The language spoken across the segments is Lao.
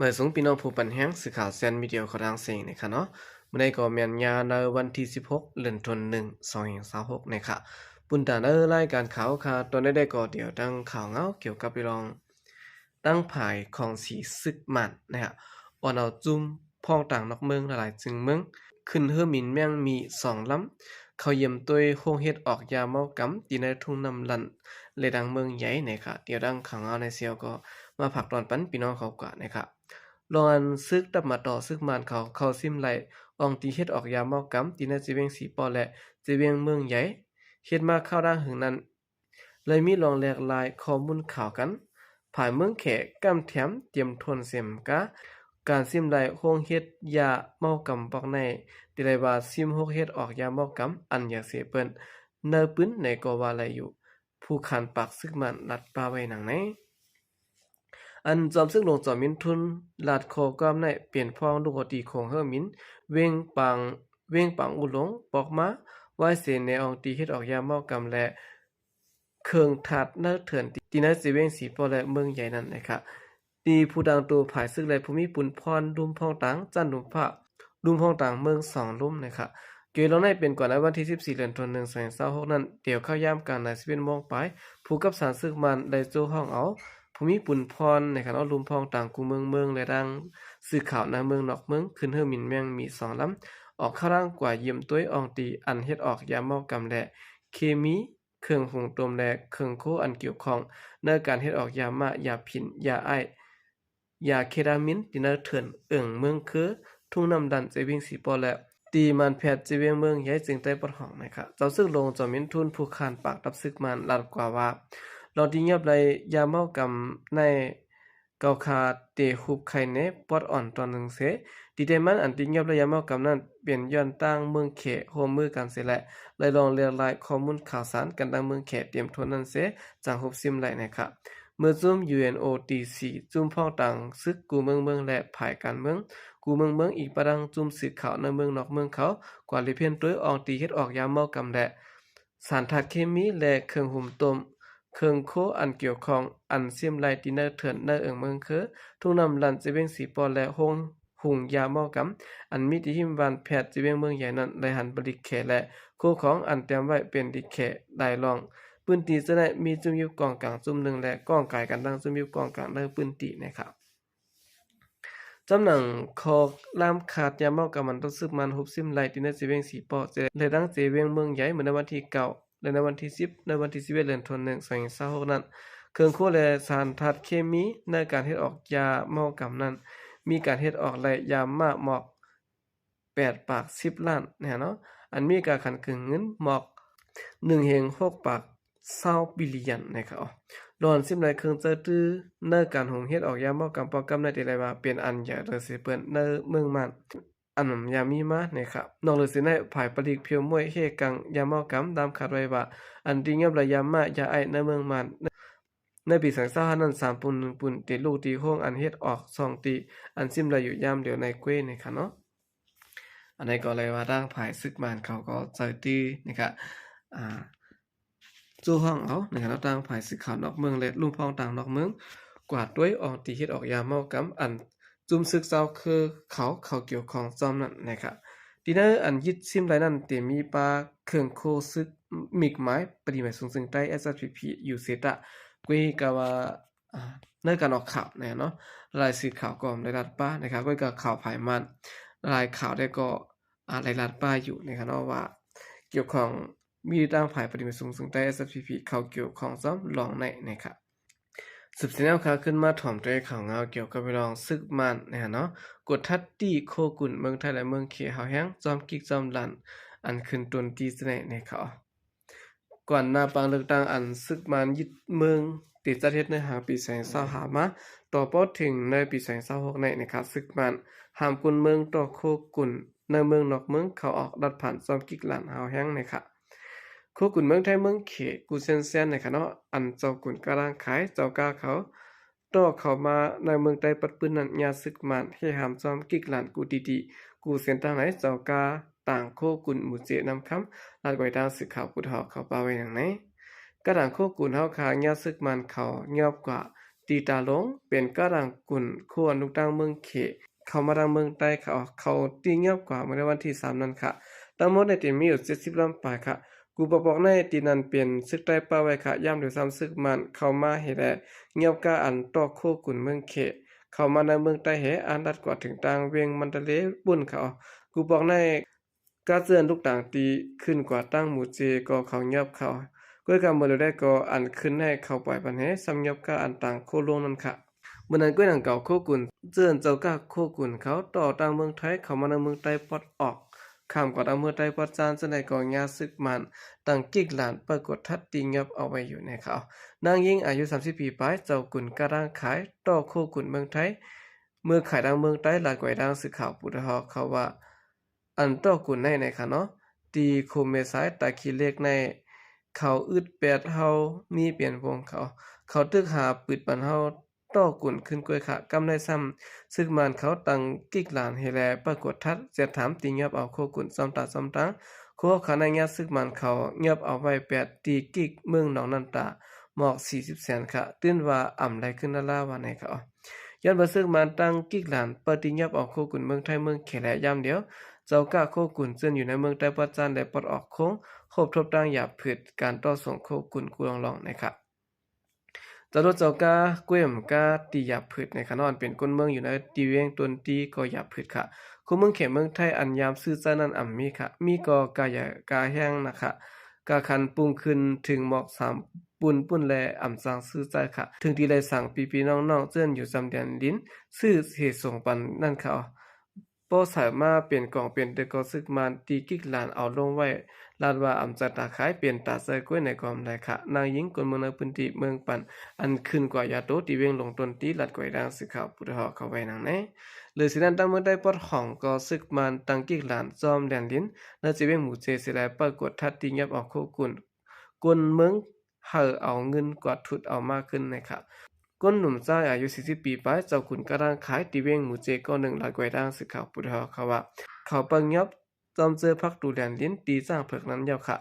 ມາສົ່ງພີ່ນ້ອງຜູ້ປັນແຮງ ສື່ຂ່າວແຊນມີເດຍຂອງທາງເຊງນະຄະເນາະ. ມື້ໃດກໍແມ່ນຍາມໃນວັນທີສິບຫົກ ເດືອນທະນວາ ສອງພັນຊາວຫົກນະຄະ. ປຸນຕາໃນລາຍການຂ່າວຄ່ະ ຕອນໃດໆກໍດຽວຕັ້ງຂ່າວເງົາກ່ຽວກັບເລື່ອງ ຕັ້ງພາຍຂອງສີຊຶກມານນະຄະ ອ່ອນເອົາຈຸ້ມພ້ອງຕ່າງນອກເມືອງຫຼາຍໆຈຶ່ງເມືອງ ຂຶ້ນເຮີໝິນແມງໝີສອງລຳ ເຂົ້າຢ້ຽມໂຕຍໂຮງເຮັດອອກຢາເມົາກຳ ທີ່ໃນທົ່ງນ້ຳລັນ ແລະ ດັ່ງເມືອງໃຫຍ່ນະຄະ. ດຽວດັ່ງຂ່າວເງົາໃນເຊວກໍມາຝາກຕອນປັນພີ່ນ້ອງເຂົາກວ່ານະຄະ. ລອງອັນຊຶກຕັບມະຕໍຊຶກມານເຂົາ ເຂົ້າຊິມໄລ່ອ່ອງຕີເຮັດອອກຢາເມົາກຳ ທີ່ໃນເຊວຽງສີປໍ້ ແລະ ເຊວຽງເມືອງໃຫຍ່ ເຮັດມາຄາວດາງຫຶງນັ້ນ ເລີຍມີລອງແລກລາຍຂໍ້ມູນຂ່າວກັນ ພາຍເມືອງແຂກກຳແຖມຕຽມທົນເສັມກາ ການຊິມໄລ່ໂຮງເຮັດຢາເມົາກຳປອກໃນ ທີ່ໄດ້ວ່າຊິມໂຮງເຮັດອອກຢາເມົາກຳ ອັນຢາເສເປິ້ນ ເນີປຶ້ນໃນກໍວ່າໄດ້ຢູ່ ຜູ້ຂານປາກຊຶກມານລັດປາໄວ້ດັ່ງໃນ. ອັນຈອມຊຶກຫຼວງຈອມມິນທຸນ ລາດຂໍ້ຄວາມໃນເປັນພ້ອງລູກອອກຕີຂອງເຮີໝິນ ເວງປາງ ເວງປາງອຸຫຼົງ ປອກມາ ວາຍເສນໃນອ່ອງຕີເຮັດອອກຢາເມົາກຳ ແລະ ເຄື່ອງທາດເນີເຖື່ອນ ທີ່ໃນເຊວຽງສີປໍ້ ແລະ ເມືອງໃຫຍ່ນັ້ນນະຄະ. ທີ່ຜູ້ຕ່າງໂຕພາຍຊຶກ ແລະ ຜູ້ມີປຸນພອນ ລຸມພ້ອງຕ່າງ ຈັນລຸມຟ້າ ລຸມພ້ອງຕ່າງເມືອງສອງລຸ່ມນະຄະ. ເກຍລອງໃນເປັນກວ່າໃນວັນທີສິບສີ່ ເດືອນທະນວາ ສອງພັນຊາວຫົກນັ້ນ ດຽວເຂົ້າຍາມກາງໃນສິບເອັດໂມງປາຍ ຜູ້ກັບສານຊຶກມານໄດ້ໂຈ້ຮ້ອງເອົາ ຜູ້ມີປຸນພອນນະຄະເນາະ ລຸມພ້ອງຕ່າງກູ່ເມືອງເມືອງ ແລະ ດັ່ງສື່ຂ່າວໃນເມືອງນອກເມືອງ ຂຶ້ນເຮີໝິນແມງໝີສອງລຳ ອອກຂ່າວດາງກວ່າຢ້ຽມໂຕຍອ່ອງຕີ ອັນເຮັດອອກຢາເມົາກຳ ແລະ ເຄມີ ເຄື່ອງຫຸງຕົ້ມ ແລະ ເຄື່ອງໂຄອັນກ່ຽວຂ້ອງ ໃນການເຮັດອອກຢາມ້າ ຢາຜິນ ຢາໄອສ໌ ຢາເຄຕາມິນ ທີ່ໃນເຖື່ອນເອີງເມືອງຄື ທົ່ງນ້ຳດັນ ເຊວຽງສີປໍ້ ແລະ ຕີມານແພດ ເຊວຽງເມືອງໃຫຍ່ ເຊວຽງໃຕ້ປອດຫ້ອງນະຄະ. ເຈົ້າຊຶກຫຼວງຈອມມິນທຸນ ຜູ້ຂານປາກຕັບຊຶກມານ ລາດກວ່າວ່າ ລອງຕີງຽບໄລ່ຢາເມົາກຳໃນ ເກົາຄາເຕຮຸບໄຄແນປອດອ່ອນຕອນໜຶ່ງເສ ທີ່ແຕ່ມັນອັນຕິງຽບໄລຍະເມົາກຳນັ້ນ ເປັນຍ້ອນຕ່າງເມືອງແຂກຮ່ວມມືກັນເສ ແລະ ໄດ້ລອງແລກລາຍຂໍ້ມູນຂ່າວສານກັນ ຕ່າງເມືອງແຂກຕຽມທົນນັ້ນເສ ຈັ່ງຮູບຊິມໄລນະຄະ. ເມື່ອຈຸ້ມ UNODC ຈຸ້ມພ້ອງຕ່າງຊຶກກູ່ເມືອງເມືອງ ແລະ ພາຍການເມືອງກູ່ເມືອງເມືອງ ອີກປະດັງຈຸ້ມສື່ຂ່າວໃນເມືອງນອກເມືອງເຂົາ ກວ່າລິເພນໂຕຍອ່ອງຕີເຮັດອອກຢາເມົາກຳ ແລະ ສານທາດເຄມີ ແລະ ເຄື່ອງຫຸມຕົ້ມ ເຄື່ອງໂຄອັນກ່ຽວຂ້ອງ ອັນຊິມໄລ່ທີ່ໃນເຖື່ອນໃນເອີງເມືອງຄື ທົ່ງນ້ຳລັນ ເຊວຽງສີປໍ້ ແລະ ໂຮງຫຸງຢາເມົາກຳ ອັນມີທີ່ຫິມບ້ານແພດ ເຊວຽງເມືອງໃຫຍ່ນັ້ນ ໄດ້ຫັນປະລິກແຂ ແລະ ໂຄຂອງອັນຕຽມໄວ້ເປັນລິກແຂຫຼາຍລ່ອງ. ພື້ນທີ່ເຊິ່ງໃນມີຈຸ້ມຢູ່ກອງກາງຈຸ້ມໜຶ່ງ ແລະ ກ້ອງກາຍກັນຕັ້ງຈຸ້ມຢູ່ກອງກາງໃນພື້ນທີ່ນະຄະ. ຈຳໜັງຂໍ້ລາມຂາດຢາເມົາກຳ ອັນຕັດຊຶກມານຮູບຊິມໄລ່ທີ່ໃນເຊວຽງສີປໍ້ ແລະ ດັ່ງເຊວຽງເມືອງໃຫຍ່ ເມື່ອໃນວັນທີເກົ້າ ແລະ ໃນວັນທີສິບ ໃນວັນທີສິບເອັດ ເດືອນທະນວາ ສອງພັນຊາວຫົກນັ້ນ ເຄື່ອງໂຄ ແລະ ສານທາດເຄມີໃນການເຮັດອອກຢາເມົາກຳນັ້ນ ມີການເຮັດອອກໄລ່ຢາມ້າໝອກ ແປດປາກສິບລ້ານນະເນາະ ອັນມີການຂັນເກີນເງິນໝອກ ໜຶ່ງເຮັງຫົກປາກຊາວບິລຍນນະຄະ. ລອງຊິມໄລ່ເຄື່ອງໃຊ້ຕື້ໃນການຫຸງເຮັດອອກຢາເມົາກຳປອກກຳໃນທີ່ໄດ້ວ່າເປັນອັນໃຫຍ່ເລີຍເສເປິ້ນໃນເມືອງມານ ອັນຍາມີມານະຄະ. ນອກເຫຼືອເສນັ້ນ ພາຍປະລິກພຽວມວຍເຮກາງຢາເມົາກຳ ຕາມຄາດໄວ້ວ່າ ອັນທີ່ຍອມໄລ່ຢາມ້າ ຢາໄອສ໌ ໃນເມືອງມານ ໃນປີສອງພັນຊາວຫ້ານັ້ນ ສາມປຸ້ນ ໜຶ່ງປຸ້ນ ຕີລູກຕີໂຮງ ອັນເຮັດອອກສອງຕີ ອັນຊິມໄລ່ຢູ່ຍາມດຽວໃນເກວນະຄະເນາະ. ອັນໃດກໍເລີຍວ່າທາງພາຍຊຶກມານເຂົາກໍໃຊ້ຕື້ນະຄະ ອ່າ ໂຈ້ຮ້ອງເອົານະຄະເນາະ ທາງພາຍຊຶກຂາວນອກເມືອງ ແລະ ລຸ່ມພ້ອງຕ່າງນອກເມືອງ ກວາດດ້ວຍອ່ອງຕີເຮັດອອກຢາເມົາກຳ ອັນ ຈຸ້ມຊຶກເຈົ້າຄືເຂົາ ເຂົາກ່ຽວຂ້ອງຈອມນັ້ນນະຄະ. ທີ່ໃນອັນຍຶດຊິມໄດ້ນັ້ນ ເຕັມມີປາເຄື່ອງໂຄຊຶກ ມີກໝາຍປະຕິໝາຍສູງເຊິ່ງໃຕ້ SSPP ຢູ່ເຊຕະ ກວຍກາວ່າ ອ່າ ໃນການອອກຂ່າວນະເນາະ ຫຼາຍສື່ຂ່າວກໍໄດ້ລັດປານະຄະ ກວຍກາຂ່າວພາຍມານ ຫຼາຍຂ່າວໄດ້ກໍ ອ່າ ໄດ້ລັດປາຢູ່ນະຄະເນາະ ວ່າກ່ຽວຂ້ອງ ມີທາງຝ່າຍປະຕິບັດສູງເຊິ່ງໃຕ້ SSPP ເຂົ້າກ່ຽວຂ້ອງຈອມລອງໃນນະຄະ. ສືບສຽນແນວຂ່າວຂຶ້ນມາຖອມໂຕເອງຂ່າວງາວກ່ຽວກັບເລື່ອງຊຶກມານນະເນາະ ກົດທັດຕີໂຄກຸນເມືອງໄທ ແລະ ເມືອງເຂດເຮົາແຮງ ຈອມກິກຈອມຫຼານ ອັນຂຶ້ນຕົນຕີສະແນນະຄະ. ກ່ອນໜ້າປາງເລືອກຕັ້ງ ອັນຊຶກມານຍຶດເມືອງ ທີ່ຈັດເຮັດໃນຫາງປີສອງພັນຊາວຫ້າມາ ຕໍ່ເພາະເຖິງໃນປີສອງພັນຊາວຫົກໃນນະຄະ ຊຶກມານຫ້າມກຸນເມືອງຕໍ່ໂຄກຸນ ໃນເມືອງນອກເມືອງເຂົ້າອອກລັດຜ່ານ ຊອມກິກຫຼານຮາວແຮງນະຄະ. ໂຄກຸນເມືອງໄທເມືອງເຂດ ກູເຊນແຊນນະຄະເນາະ ອັນເຈົ້າກຸນກາລ້າງຂາຍ ເຈົ້າກາເຂົາ ຕໍ່ເຂົ້າມາໃນເມືອງໃຕ້ປັດປືນນັ້ນ ຍາຊຶກມານເຮຫ້າມຊອມກິກຫຼານ ກູຕີຕີ ກູເຊນທາງໃນ ເຈົ້າກາຕ່າງໂຄກຸນໝູເຈນຳຄຳ ລາດໄວ້ທາງສື່ຂ່າວຜູ້ເຖົ້າເຂົາປ່າໄວ້ດັ່ງໃນ ກາຕ່າງໂຄກຸນເຮົາຄາ ຍາຊຶກມານເຂົາຍອບກວ່າ ຕີຕາຫຼົງ ເປັນກາດດ່າງກຸນໂຄອັນລຸກຕັ້ງເມືອງເຂ ເຂົ້າມາທາງເມືອງໃຕ້ ເຂົາ ເຂົາຕີຍອບກວ່າເມື່ອໃນວັນທີສາມນັ້ນຂະ. ທັງໝົດໃນຕີມີຢູ່ເຈັດສິບລຳປາຍຂະ. ກູປອກໆໃນຕີນັ້ນເປັນຊຶກໃຕ້ປ້າໄວ້ຂະ, ຍາມດຽວຊ້ຳຊຶກມ້ານເຂົ້າມາເຮແລ ຍອບກາອັນຕໍ່ໂຄກຸນເມືອງເຂ ເຂົ້າມາໃນເມືອງໃຕ້ເຮ ອັນລັດກວ່າເຖິງທາງວຽງມັນຕະເລປຸ້ນຂະ. ກູປອກໃນ ກາເຈື່ອນລູກຕ່າງຕີຂຶ້ນກວ່າຕັ້ງໝູເຈກໍເຂົາຍອບເຂົາ. ກ້ວຍກຳເມີດແລກກໍອັນຂຶ້ນໃຫ້ເຂົາປອຍບັນເຮ ຊ້ຳຍອບກາອັນຕ່າງໂຄລົງນັ້ນຂະ. ເມື່ອນັ້ນກ້ວຍນາງເກົາໂຄກຸນ ເຈື່ອນເຈົ້າກາໂຄກຸນເຂົາຕໍ່ຕັ້ງເມືອງໄທ ເຂົ້າມາໃນເມືອງໃຕ້ປອດອອກ ຂ້າມກວ່າຕັ້ງເມືອງໃຕ້ປອດຈ້ານ ເຊິ່ງໃນກໍຍາຊຶກມ້ານ ຕັ້ງກິກຫຼານປາກົດທັດຕີຍອບເອົາໄວ້ຢູ່ໃນເຂົາ. ນາງຍິງອາຍຸສາມສິບປີປາຍ ເຈົ້າກຸນກາດ້າງຂາຍ ຕໍ່ໂຄກຸນເມືອງໄທ ເມືອຂາຍທາງເມືອງໃຕ້ ລາດກວາຍທາງສື່ຂ່າວປູດຮອກເຂົາວ່າ ອັນຕໍ່ກຸນໃນໃນຂະເນາະ ທີ່ໂຄເມຊາຍຕາຂີ້ເຫຼັກໃນ ເຂົາອຶດແປດເຮົາມີເປັນວົງເຂົາ ເຂົາຕຶກຫາປືນປັນເຮົາຕໍ່ກຸນຂຶ້ນກ້ວຍຂະ. ກຳໃນຊ້ຳຊຶກມ້ານເຂົາຕັ້ງກິກຫຼານເຮແລປາກົດທັດ ແຈດຖາມຕີຍອບເອົາໂຄກຸນ ຊອມຕາຊອມຕັງ ໂຄເຂົາໃນຍາຊຶກມ້ານເຂົາຍອບເອົາໄວ້ແປດຕີກິກເມືອງໜອງນ້ຳຕາ ໝອກສີ່ສິບແສນຂະ ຕື່ນວ່າອຳໄລຂຶ້ນລ້າໆວ່າໃນຂະ. ຍ້ອນວ່າຊຶກມ້ານຕັ້ງກິກຫຼານ ປະຕິຍອບເອົາໂຄກຸນເມືອງໄທເມືອງເຂແລຍາມດຽວ ເຈົ້າກາໂຄກຸນເຊິ່ງຢູ່ໃນເມືອງໃຕ້ປອດຈ້ານ ແລະ ປອດອອກໂຄງ ຮົບທົບຕັ້ງຢາບຜືດ ການຕໍ່ສົ່ງໂຄກຸນກູລອງໆໃນຂະ. ຈະລົດເຈົ້າກາກ້ວຍອຳກາຕີຢາບຜືດໃນຂະນອນ ເປັນຄົນເມືອງຢູ່ໃນຕີວຽງຕົນຕີກໍຢາບຜືດຂະ. ໂຄເມືອງເຂເມືອງໄທອັນຍາມຊື້ໃຊ້ນັ້ນອຳມີຂະ ມີກໍກາຢາກາແຫ້ງນະຂະ ກາຄັນປຸງຂຶ້ນເຖິງໝອກສາມ ປຸນປຸ້ນແລອຳສັ່ງຊື້ໃຊ້ຂະ ເຖິງທີ່ໄດ້ສັ່ງພີ່ໆນ້ອງໆເຈີ້ນຢູ່ຈຳແດນດິນ ຊື້ເຫສົ່ງປັນນັ້ນຂະ. ພໍໃສ່ມາເປັນກອງເປັນເຕີກໍຊຶກມ້ານຕີກິກຫຼານເອົາລົງໄວ້ ລາດວ່າອຳຈະຕາຂາຍເປັນຕາໃສ່ກ້ວຍໃນກອມໄດ້ຂະ. ນາງຍິງຄົນເມືອງໃນພື້ນທີ່ເມືອງປັນ ອັນຂຶ້ນກວ່າຢາໂຕ ທີ່ວຽງຫຼົງຕົນຕີ ລາດກວຍດາງສື່ຂ່າວຜູ້ໄດ້ຮອດເຂົ້າໄວ້ນຳແນ່. ຫຼືຊິນັ້ນ ຕັ້ງເມືອງໃຕ້ປອດຫ້ອງກໍຊຶກມ້ານຕັ້ງກິກຫຼານຈອມແດນດິນ ໃນຈະວຽງໝູເຈເສຍແລ ປາກົດທັດຕີຍອບເອົາໂຄກຸນ ກົນເມືອງ ໃຫ້ເອົາເງິນກວາດທຸດເອົາມາຂຶ້ນໃນຂະ. ຄົນໜຸ່ມຊາຍອາຍຸສີ່ສິບປີປາຍ ເຈົ້າຂຸນກະດ້າງຂາຍ ທີ່ວຽງໝູເຈ ກໍໜຶ່ງລາດກວຍດາງສື່ຂ່າວຜູ້ໄດ້ຮອດເຂົາວ່າ ເຂົາປະຍອບຈອມເຈີພັກຕູແດນດິນ ຕີສ້າງເພິກນັ້ນແລ້ວຂະ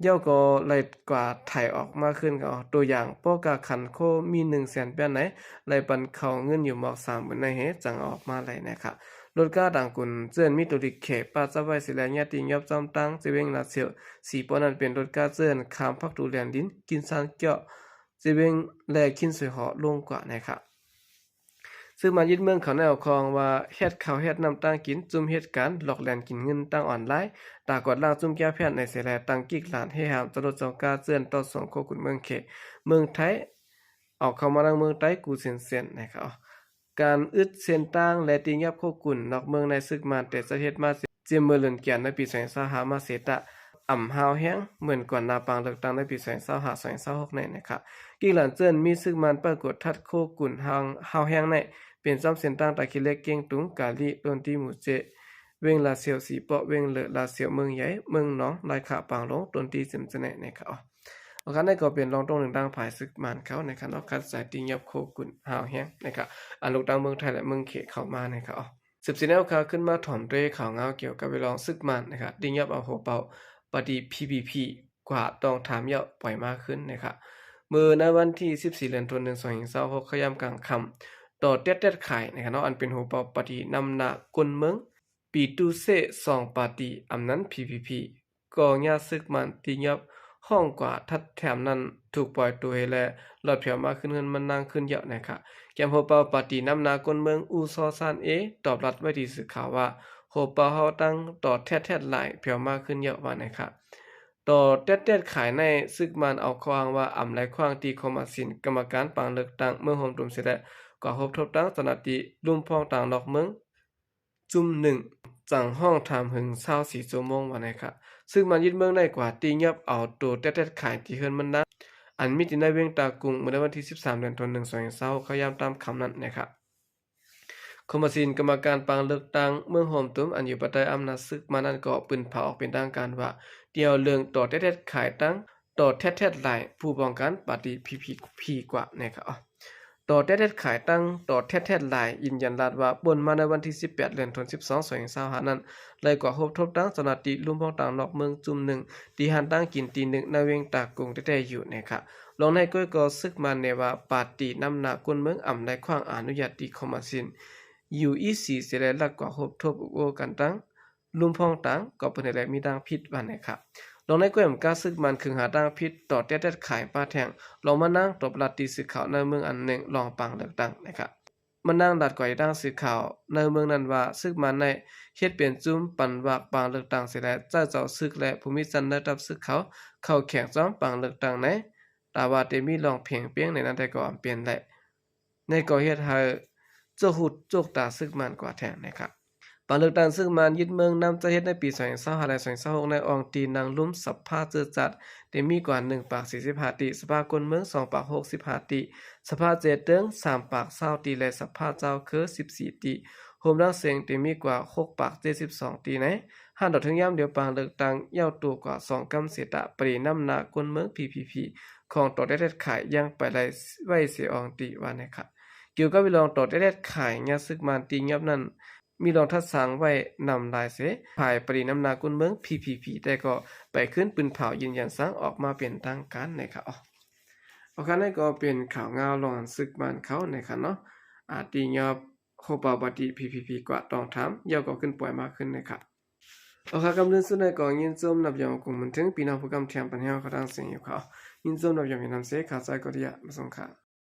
ແລ້ວກໍໄລ່ກວາດໄຖອອກມາຄືນເຂົາ. ຕົວຢ່າງ ປໍກາຄັນໂຄມີໜຶ່ງແສນປຽນໃນ ໄລ່ປັນເຂົາເງິນຢູ່ໝອກສາມໝື່ນໃນເຮ ຈັ່ງເອົາອອກມາໄດ້ໃນຂະ. ລົດກາດາງກຸນເຈີ້ນມີໂຕລິກເຂ ປາຈັບໄວ້ເສຍແລຍາດຕີຍອບຈອມຕັ້ງ ຈະວຽງລາຊຽວ ສີປໍນັ້ນເປັນລົດກາເຈີ້ນ ຂ້າມພັກຕູແດນດິນ ກິນຊານເກາະ ຈະວຽງແລຄິນສວຍຫໍ່ລົງກວ່າໃນຂະ. ຊຶກມ້ານຍຶດເມືອງເຂົາແນວຄອງວ່າ ແຮດເຂົ້າແຮດນ້ຳຕັ້ງກິນ ຈຸ້ມເຮັດການ ຫຼອກແລ່ນກິນເງິນຕັ້ງອອນລາຍ ຕາກວາດລ້າງຈຸ້ມແກ້ວແພດໃນເສຍແລ ຕັ້ງກິກຫຼານເຮຫາມ ຈະລົດເຈົ້າກາເຈີ້ນຕໍ່ສົ່ງໂຄຂຸນເມືອງເຂ ເມືອງໄທ ເອົາເຂົ້າມາທາງເມືອງໃຕ້ກູເຊັນເຊັນໃນຂະ. ການອຶດເສັ້ນທາງ ແລະ ຕີຍອບໂຄກຸນນອກເມືອງໃນຊຶກມ້ານ ແຕ່ຈະເຮັດມາຈຽມເມີເດືອນກັນຍາ ໃນປີສອງພັນຊາວຫ້າມາເສຕະ ອຳຮ້າວແຮງເໝືອນກ່ອນໜ້າປາງເລືອກຕັ້ງໃນປີສອງພັນຊາວຫ້າ ສອງພັນຊາວຫົກໃນນະຄະ. ກິກຫຼານເຈີ້ນມີຊຶກມ້ານປາກົດທັດໂຄກຸນຮ້າວແຮງໃນ ເປັນຊອມເສັ້ນທາງຕາຂີ້ເຫຼັກ ເກງຕຸງ ກາລີ ໂຕນຕີ ໝູເຈ ວຽງລາຊຽວ ສີປໍ ວຽງເລີ ລາຊຽວ ເມືອງໃຫຍ່ ເມືອງໜອງ ລາຍຂະ ປາງຫຼົງ ໂຕນຕີ ເຈັມຈະແນໃນຂະ. ອາຄານໃນກໍເປັນລອງຕົງໜຶ່ງທາງຝ່າຍຊຶກມ້ານເຂົາໃນຂະເນາະ ຂັດໃຈຕີຍອບໂຄກຸນຮ້າວແຮງໃນຂະ ອັນລຸກຕັ້ງເມືອງໄທ ແລະ ເມືອງເຂເຂົ້າມາໃນຂະ. ສືບສີແນວຂ່າວຂຶ້ນມາຖອມເຕຂ່າວງາວກ່ຽວກັບເວລອງຊຶກມ້ານນະຄະ ໄດ້ຍອບເອົາໂຮເປົ່າປະຕິ ພີພີພີ ກວ່າຕ້ອງຖາມເຍົາະ ປ່ອຍມາຄືນນະຄະ. ເມື່ອໃນວັນທີສິບສີ່ ເດືອນ ໂທນ ໜຶ່ງ ສອງພັນຊາວຫົກ ຂະຍາມກາງຄ່ຳ ຕໍ່ແຕດແຕດຂາຍນະຄະເນາະ ອັນເປັນໂຮເປົ່າປະຕິນຳໜ້າກົ້ນເມືອງ ປີຕູເຊ ສອງປາຕີ ອຳນັ້ນ ພີພີພີ ກໍຍາຊຶກມ້ານຕີຍອບຫ້ອງກວ່າທັດແຖມນັ້ນ ຖືກປ່ອຍໂຕເຮແລ ລອດແຜວມາຂຶ້ນເຮືອນມັນນາງຂຶ້ນເຍົາະໃນຂະ. ແກ້ມໂຮເປົ່າປາຕີນຳໜ້າກົ້ນເມືອງ ອູຊໍຊານເອ ຕອບລັດໄວ້ທີ່ສື່ຂ່າວວ່າ ໂຮເປົ່າເຮົາຕັ້ງຕໍ່ແທດແທດຫຼາຍ ແຜວມາຂຶ້ນເຍົາະວ່າໃນຂະ. ຕໍ່ແຕດແຕດຂາຍໃນ ຊຶກມ້ານເອົາຂໍ້ອ້າງວ່າ ອຳໄລຂວ້າງຕີຄອມມາຊິນ ກຳມະການປາງເລືອກຕັ້ງເມືອງໂຮມຕຸມເສຍແລ ກວ່າຮົບທົບຕັ້ງເຈົ້າໜ້າທີ່ລຸ່ມພອງຕາງນອກເມືອງ ຈຸ້ມໜຶ່ງ ຈັ່ງຫ້ອງຖາມຫຶງຊາວສີ່ຊົ່ວໂມງວ່າໃນຂະ. ຊຶກມ້ານຍຶດເມືອງໄດ້ກວ່າຕີຍອບເອົາໂຕແຕດແຕດຂາຍທີ່ເຮືອນມັນນາງ ອັນມີທີ່ໃນວຽງຕາກຸງ ເມື່ອໃນວັນທີສິບສາມ ເດືອນ ໂທນ ໜຶ່ງ ສອງພັນຊາວຫົກ ຂະຍາມຕາມຄ່ຳນັ້ນໃນຂະ. ຄອມມາຊິນກຳມະການປາງເລືອກຕັ້ງເມືອງໂຮມຕຸມ ອັນຢູ່ພາຍໃຕ້ອຳນາດຊຶກມ້ານນັ້ນ ກໍປືນເຜີາອອກເປັນທາງການວ່າ ດຽວເລື່ອງຕໍ່ແຕດແຕດຂາຍຕັ້ງ ຕໍ່ແທດແທດຫຼາຍ ຜູ້ປ້ອງກັນປາຕີ ພີພີພີ ກວ່າໃນຂະ. ຕໍ່ແຕດແທດຂາຍຕັ້ງຕໍ່ແທດແທດຫຼາຍ ຢືນຢັນລາດວ່າ ປົນມາໃນວັນທີສິບແປດ ເດືອນ ສິບສອງ ສອງພັນຊາວຫ້ານັ້ນ ໄດ້ກວາດພົບທົບທັງເຈົ້າໜ້າທີ່ລຸ່ມພອງຕ່າງນອກເມືອງຈຸ່ມໜຶ່ງ ທີ່ຮ້ານຕັ້ງກິນຕີໜຶ່ງໃນວຽງຕາກຸງແທ້ໆຢູ່ນະຄະ. ລອງນາຍກ້ອຍກໍຊຶກມານແນວ່າ ປາຕີນຳໜ້າກົ້ນເມືອງອຳໄດ້ຂວ້າງອະນຸຍາດຕີຄອມມາຊິນ ຢູອີຊີ ເສຍແລະລັກກວາດພົບທົບອຸໂອ້ກັນຕັ້ງ ລຸ່ມພອງຕ່າງກໍເປັນແລະມີດ້າງຜິດວ່ານະຄະ. ລອງນາຍກ້ອຍອຳກ້າຊຶກມານຄຶງຫາດ້າງຜິດຕໍ່ແຕດແຕດຂາຍປ້າແທ່ງ ລອງມານາງຕົບລັດຕີສື່ຂ່າວໃນເມືອງອັນໜຶ່ງລອງປາງເລືອກຕັ້ງນະຄະ. ມານາງລັດກວາດອີກດ້າງສື່ຂ່າວໃນເມືອງນັ້ນວ່າ ຊຶກມານໃນເຮັດເປັນຈຸ້ມປັນວາກປາງເລືອກຕັ້ງເສຍແລະ ໃຊ້ເຈົ້າຊຶກແລະຜູ້ມີຊັ້ນໃນທັບຊຶກເຂົາ ເຂົ້າແຂ່ງຊ້ອມປາງເລືອກຕັ້ງໃນ ແຕ່ວ່າເຕມີລອງເພງເປ້ງໃນນັ້ນແຕ່ກໍອຳເປັນແລະ ໃນກໍເຮັດໃຫ້ໂຈກຫູໂຈກຕາຊຶກມານກວ່າແທງນະຄະ. ປາງເລືອກຕັ້ງຊຶກມານຍຶດເມືອງນຳຈັດເຮັດໃນປີສອງພັນຊາວຫ້າ ແລະ ສອງພັນຊາວຫົກໃນອ່ອງຕີນາງລຸ່ມສະພາເຈີຈັດ ເຕມີກວ່າໜຶ່ງປາກສີ່ສິບຫ້າຕີ, ສະພາກົ້ນເມືອງສອງປາກຫົກສິບຫ້າຕີ, ສະພາເຈເຕີງສາມປາກຊາວຕີ ແລະ ສະພາເຈົ້າເຄີສິບສີ່ຕີ, ໂຮມດັງເສັງເຕມີກວ່າຫົກປາກເຈັດສິບສອງຕີໃນ. ຫາກຕໍ່ເຖິງຍາມດຽວປາງເລືອກຕັ້ງເຍົາໂຕກວ່າສອງກຳເສຕະ ປະດີນຳໜ້າກົ້ນເມືອງ ພີພີພີ ຂອງຕໍ່ແຕດແຕດຂາຍຍັງໄປໄລ່ໄວ້ເສຍອ່ອງຕີວ່ານະຄະ. ກ່ຽວກັບວິລອງຕໍ່ແຕດແຕດຂາຍຍາຊຶກມານຕີຫຍັບນັ້ນ ມີລອງທັດສາງໄວ້ນຳຫຼາຍເສ ພາຍປະດີນຳໜ້າກົ້ນເມືອງ ພີພີພີ ແຕ່ກໍໄປຂຶ້ນປືນເຜົາຢືນຢັນສັງອອກມາເປັນທາງການນະຄະ. ເອົາ ເອົາ ຄັນນັ້ນກໍເປັນຂ່າວງາວລອງອັນຊຶກມານເຂົານະຄະເນາະ ອາ ຕີຫຍັບໂຮປາວປາຕີ ພີພີພີ ກວ່າຕ້ອງຖາມ ເຍົາກໍຂຶ້ນປ່ອຍມາຂຶ້ນນະຄະ. ເອົາ ຄະ ກຳເລື່ອງສຸດໃນກໍຍິນຊົມນັບຢອງກົງບຸນເຖິງ ພີ່ນ້ອງຜູ້ກຳແຖມປັນແຮວເຂົ້າທາງເສຍງຢູ່ເຂົາ ຍິນຊົມນັບຢອງມີນຳເສ ຂ້າໃຈກໍດີອະ ມາສົ່ງຄ່າ.